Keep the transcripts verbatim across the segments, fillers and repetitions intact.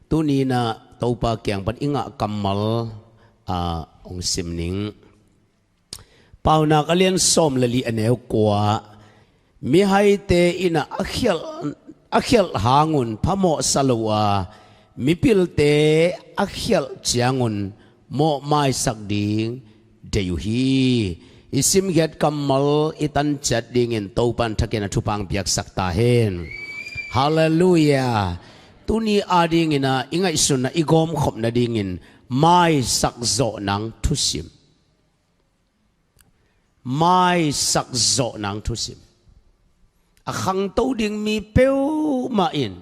Tuni inah Topa kiang pan i ngah kammal, ah, hong sim ning. Paunak a lian sawm le li a neu kua. Mihaite inah a khialh, a khialh hangun phamawh sa lo a, mipilte a khialh ciangun mawh maisak ding deih uh hi. I simkhiat kammal i tanciat dingin Topan thakin a thupha hong piaksak ta hen. Halleluiah. Tuni adingin ah i ngaihsutna i gawmkhop nadingin maisak zawh nang thusim. Maisak zawh nang thusim. A khangto ding mi peuhmah in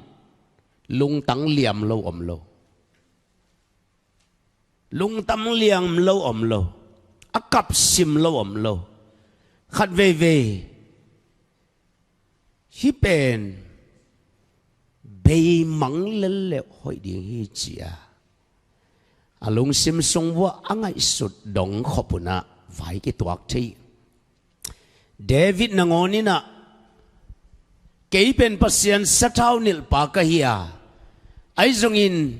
lungtang liam lo om lo. Lungtang liam lo om lo. A kapsim lo om lo. Khat veivei hih pen beimang lel le hoih ding hi ci-a a lungsim sung vuah a ngaihsut dong khop unah vai kituak thei. David nangawn inah, kei pen Pasian sathau nilhpa ka hi a, ahi zongin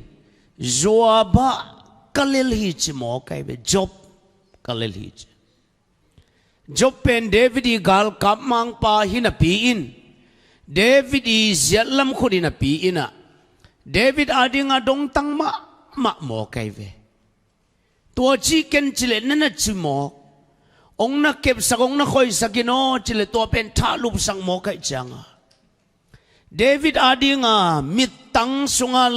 Joab ah ka lel hi ci mawk ahi ve. Job ka lel hi ci. Job pen David i galkap mangpa hi napi in, David i ziatlam khut hi napi inah, David adingah dongtang mahmah mawk ahi ve. Tua cih ken cileh na na ci mawk. Hong na kepsak, hong na khoisak in aw cileh tua pen thahlupsak mawk ahi cianga, David adinga mittang sunga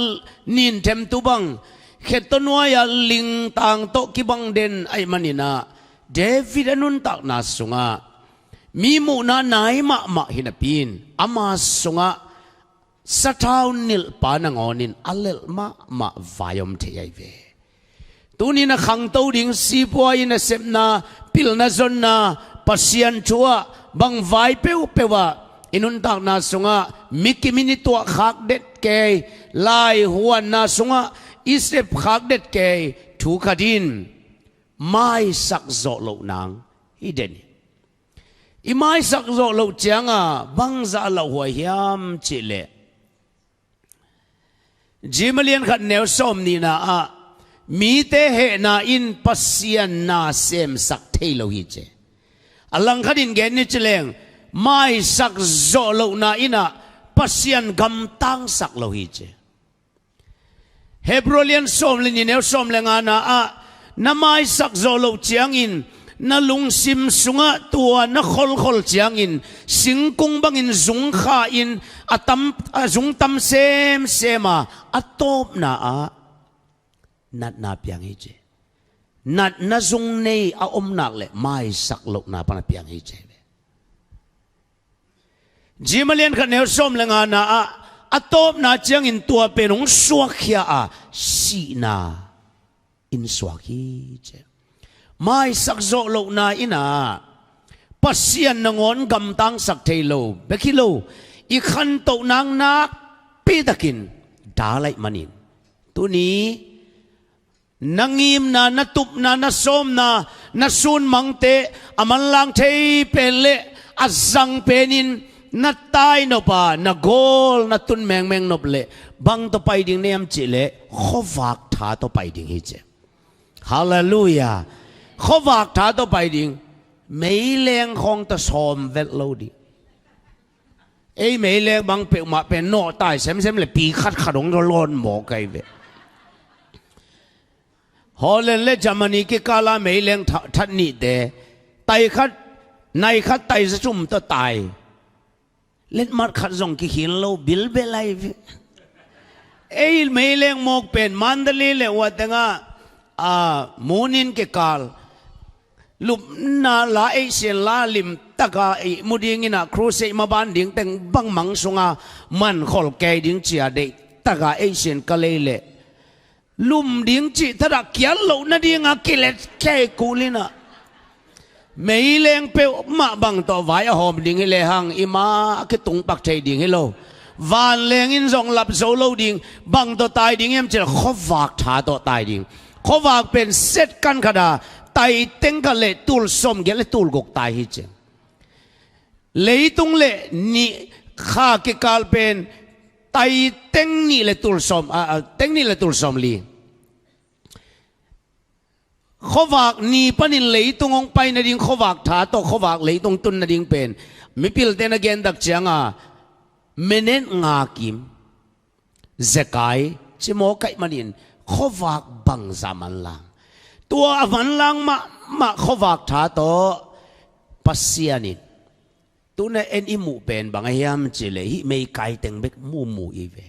ninthemtu bang, khe tawh nuai-a lingtang tawh kibang den ahih maninah, David a nuntakna sungah mi muhna nai mahmah hi napi in, ama sungah sathau nilhpa nangawnin a lelh mahmah vai om thei ahi ve. Tunin a khangto ding sipua in a sepna, pilna zonna, Pasian thu ah bang vai peuhpeuh ah i nuntakna sungah mi kimin i tuah khak det kei, lai huanna sungah i sep khak det kei thu khat in maisak zawh loh nang hi den hi. I maisak zawh loh cianga bangzah lauhuai hiam cihleh, Jeim a lian khat neu sawm nihna ah mite hehna in Pasian na semsak thei lo hi ci. A langkhat in gen ni ci leng, maisak zawh lohna inah Pasian gamtangsak lo hi ci. Hebru a lian sawm le nih neu sawm le ngana ah na maisak zawh loh ciangin, na lungsim sungah tua na kholkhol ciangin singkung bangin zung kha in a tam, a zung tam semsem a, a tawpna ah natna piang hi ci. Natna zung nei a om nak leh maisak lohna pan a piang hi ci. Jeim a lian khat neu sawm le ngana ah a tawpna ciangin tua pen hong suakkhia a, sihna in suak hi ci. Maisak zawh lohna inah Pasian nangawn gamtangsak thei lo bek hi lo, i khantoh nang nakpi takin dal ahih manin, tuni na ngimna, na tupna, na sawmna, na sunmangte a manlang thei pen le a zang penin na tai nop a, na gawl na tun mengmeng nop leh bang tawh pai ding na hiam cihleh, khuavak tha tawh pai ding hi ci. Halleluiah. Khuavak tha tawh pai ding. Meileng khawng tawh sawm vet lo ding. Ei meileng bang peuhmah pen nawh tai semsem le pi khatkhat hong lawn mawk ahi ve. Holland le Germany kikala meileng tha-, that nihte, tai khat, nai khat tai za thum tawh tai. Letmat khat zong kikhin lo bilbel ahi ve. Ei meileng mawk pen Mandalay le ua tengah, a, munin kikal. Lupna la eihsian la limtaka ihmu dingin a crusade maban ding teng bangmang sunga mankhol kei ding cia deihtaka eihsian ka lei leh, lum ding cih thadah kiat loh nadinga kilet kei kul inah, meileng peuhmah bang tawh vai a hawm ding hi lehang i ma a kitung pak thei ding hi lo. Vanleng in zong lap zo lo ding. Bang tawh tai ding hiam cihleh khuavak tha tawh tai ding. Khuavak pen set kan khat a, tai teng khat le tul sawmgiat le tul guk tai hi ci. Leitung le ni kha kikal pen tai teng nih le tul sawm, a, a, teng nih le tul sawm li. Khuavak ni panin leitung hong pai nading, khuavak tha tawh khuavak leitung tun nading pen mipilte na gen tak cianga minute nga kim, zekai ci maw, kaih manin khuavak bangza manlang. Tua a manlang mahmah khuavak tha tawh Pasian in tuna en i muh pen bang a hiam cih leh hih meikai teng bek mumu i ve.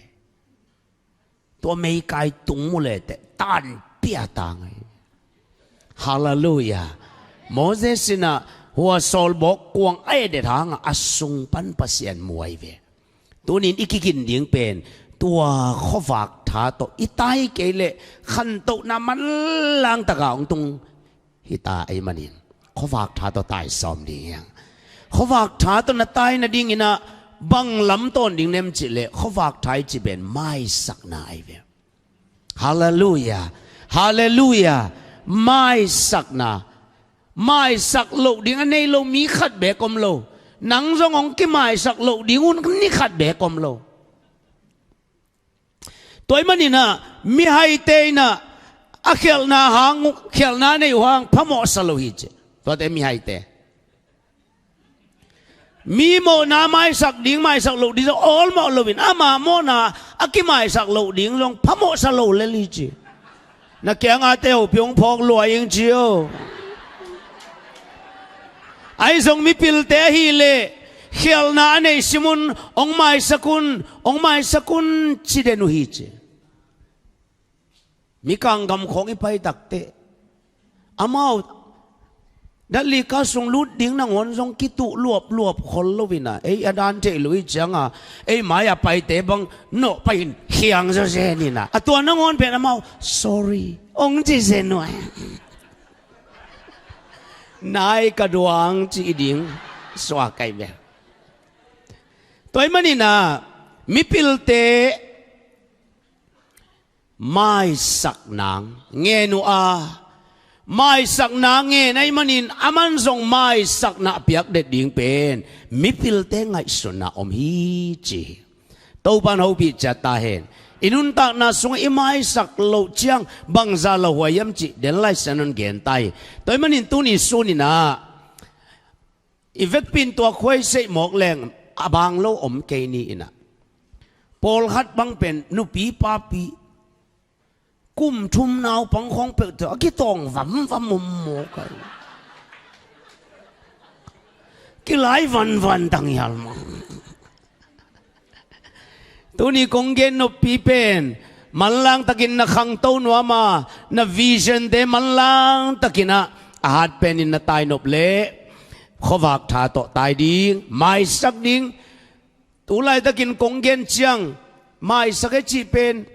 Tua meikai tung mu leteh tanpia ta ngai. Halleluiah. Moses in ah hua sawlbawk kuang a edet hangah a sung pan Pasian mu ahi ve. Tunin i kikin ding pen tua khuavak tha tawh i tai kei leh khantohna manlang taka hong tung hita ahih manin khuavak tha tawh tai sawm ding hiang. Khuavak tha tawh na tai nadingin ah bang lam tawn ding nem cih leh khuavak tha i cih pen maisakna ahi ve. Halleluiah. Halleluiah. Maisakna. Maisak loh ding a nei lo mi khat beek om lo. Nang zong hong kimaisak loh ding un ni khat beek om lo. Tua ahih manin ah mihaite in ah a khialhna hang, khialhna nei uh hang phamawhsa lo hi ci. Tuate mihaite. Mi mawhna maisak ding, maisak loh ding zong awlmawh loin ama mawhna a kimaisak loh ding zong phamawhsa lo lel hi ci. Na kiangate hopi hong phawk lua ing ci o. Ahi zong mipilte ahih leh khialhna a nei sim un, hong maisak un, hong maisak un ci den uh hi ci. Mikang gam khawng i pai takteh amau Dalika sung lut ding nangawn zong kituh luapluap khol lo in ah, ei a dan theih lo i cianga ei mai a paite bang nawh pai in khiang zawzen in ah, a tua nangawn pen amau sorry hong ci zen uh. Nai ka duang cih ding suak ahi ve. Tua ahih manin ah mipilte maisak nang ngen uh a, maisak nang ngen ahih manin aman zong maisakna a piak det ding pen mipilte ngaihsutna om hi ci hi. Topan hopih ciat ta hen. I nuntakna sungah i maisak loh ciang bangza lauhuai hiam cih den Lai Siangtho in gen ta hi. Tua ahih manin tuni sun in ah i vekpi in tua khuaiseih mawk leng a bang lo om kei ni in ah, pawlkhat bang pen nupi papi kum thum naupang khawng peuh tawh a kitawng vamvam om mawk a, kilai vanvan tang hial mah. Tuni kong gen noppi pen manlang takin na khangto nuam a, na vision te manlang takin ah a hat penin na tainop leh khuavak tha tawh tai ding, maisak ding. Tulaitakin kong gen ciang maisak e cih pen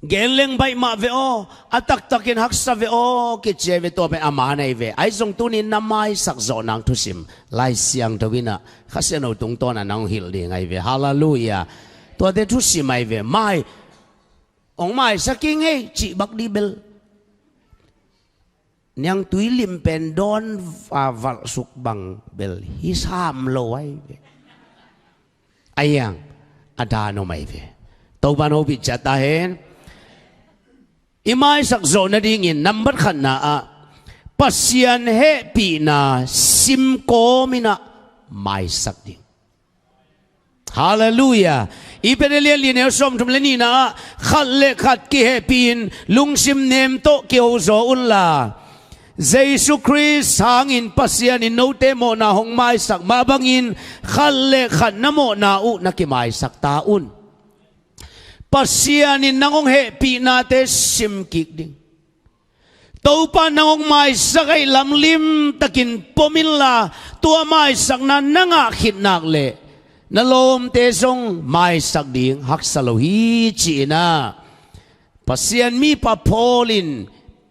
gen leng baih mah ve aw, a taktakin haksa ve aw kici ahi ve, tua pen a man ahi ve. Ahi zong tunin na maisak zawh nang thusim Lai Siangtho in ah Kha Siangtho tungtawn ah nang hong hilh ding ahi ve. Halleluiah. Tuate thusim ahi ve. Mai, hong maisak ing hei cih bak dih bel, niangtui lim pen dawn a valhsuk bang bel hi sam lo ahi ve. A hiang a dan om ahi ve. Topan hopih ciat ta hen. I maisak zawh nadingin nambat khatna ah Pasian hehpihna sim kawm in ah maisak ding. Halleluiah. I Peter lian li neu sawmthum le nihna ah khat le khat kihehpih in lungsim nem tawh kiho zaw unla, Jesu Khrist hangin Pasian in note mawhna hong maisak mah bangin khat le khat na mawhna uh na kimaisak ta un. Pasian in nang hong hehpihnate sim kik ding. Topa nang hong maisak ahih lam limtakin pom inla, tua maisakna na ngah khit nak leh na lawmte zong maisak ding haksa lo hi ci-in ah Pasian mipa Paul in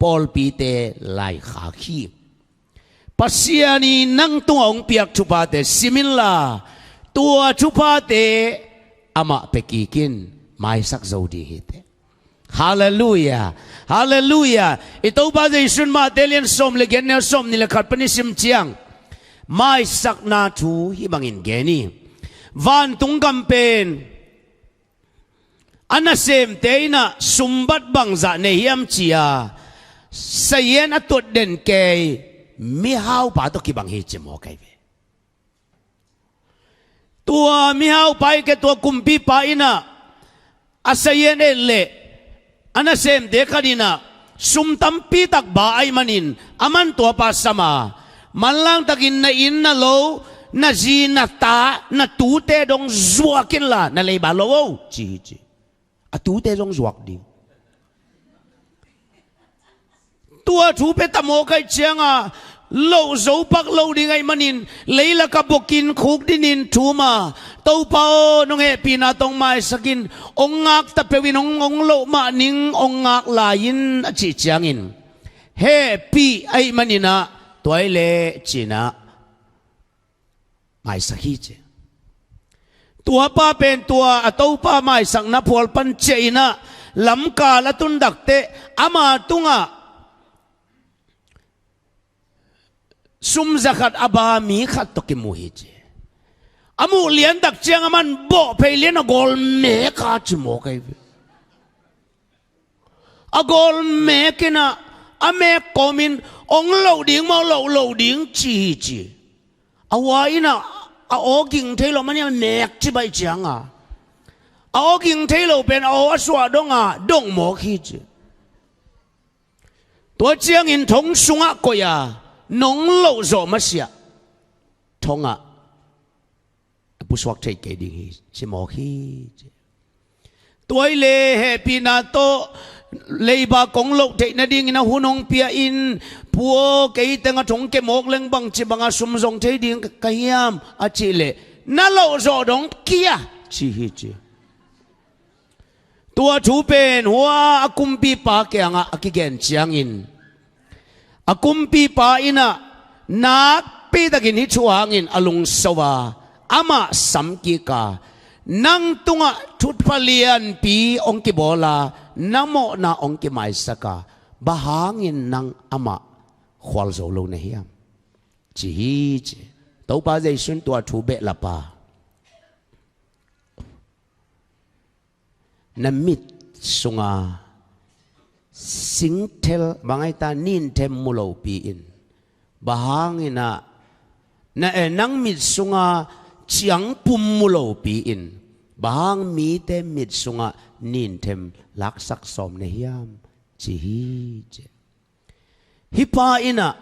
pawlpite laikhak hi. Pasian in nang tungah hong piak thuphate sim inla, tua thuphate amah pia kik in, maisak zo ding hi teh. Halleluiah. Halleluiah. I Topa Jesu in Mate lian sawm le giat neu sawmnih le khat pan i sim ciang maisakna thu hih bangin gen hi. Vantung gam pen A nasemte in ah sumbat bangzah nei hiam ci-a sayen a tuat den kei mihaupa tawh kibang hi ci maw kei ve. Tua mihaupa i ke tua kumpipa in ah a sayen et leh a nasemte khat in ah sum tampi tak ba ahih manin aman tuapa sam a, manlang takin na inn na lo, na zi na ta, na tute dong zuak inla na leiba lo o ci hi ci. A tute zong zuak ding. Tua thu pia ta maw kei cianga loh zo pak lo ding ahih manin leilaka bokin khuk dinin thum a, Topa aw, nong hehpihna tawh hong maisak in, hong ngak ta peuh in, hong, hong loh mah ning hong ngak lai in a cih ciangin, hehpih ahih manin ah tua hi leh ci-in ah maisak hi ci. Tuapa pen tua a topa maisakna phual pan ciah in ah lamkal a tun dak teh ama tungah sum za khat a ba mi khat tawh kimu hi ci. A muh lian dak ciang aman bawh phei lian a gawl mek a ci maw kei ve. A gawl mek in ah a mek kawmin hong loh ding maw, loh loh ding ci hi ci. A hua in ah a aw ging thei lo, man in a mek ci baih cianga a aw ging thei lo pen a aw a suah dong a dong mawk hi ci. Tua ciangin thong sungah koih a nong loh zawh masiah thongah a pusuak theih kei ding hi ci mawk hi ci. Tua hi leh hehpihna tawh leiba kong loh theih nadingin a hun hong pia in, Pu aw, kei teng a thong ke mawk leng bangci banga sum zong thei ding ka hiam a cih leh, na loh zawh dong kia ci hi ci. Tua thu pen hua a kumpipa kiangah a kigen ciangin a kumpipa in ah nakpi takin hih thu hangin a lungso a, amah samkik a, nang tungah thupha lianpi hong kibawl a, na mawhna hong kimaisak a, bang hangin nang amah khual zo lo na hiam ci hi ci. Topa Jesu in tua thu behlap a, na mit sunga singthel, bang ai ta, ninthem mu lopi in, bang hangin ah na, eh, nang mit sunga ciangpum mu lopi in, bang hang mite mit sungah ninthem laksak sawm na hiam ci hi ci. Hih pa in ah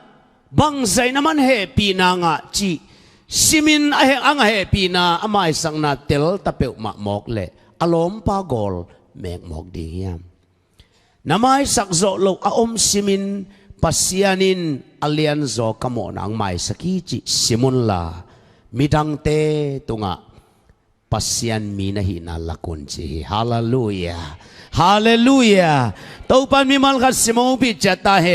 bangzah in aman hehpihna ngah cih simin a heh, a ngah hehpihna a maisakna tel ta peuhmah mawk leh a lawmpa gawl mek mawk ding hiam? Na maisak zawh loh a om simin Pasian in a lianzaw ka mawhna hong maisak hi cih sim unla, midangte tungah Pasian mi na hihna lak un ci hi. Halleluiah. Halleluiah. Topan mimal khat simopih ciat ta hen.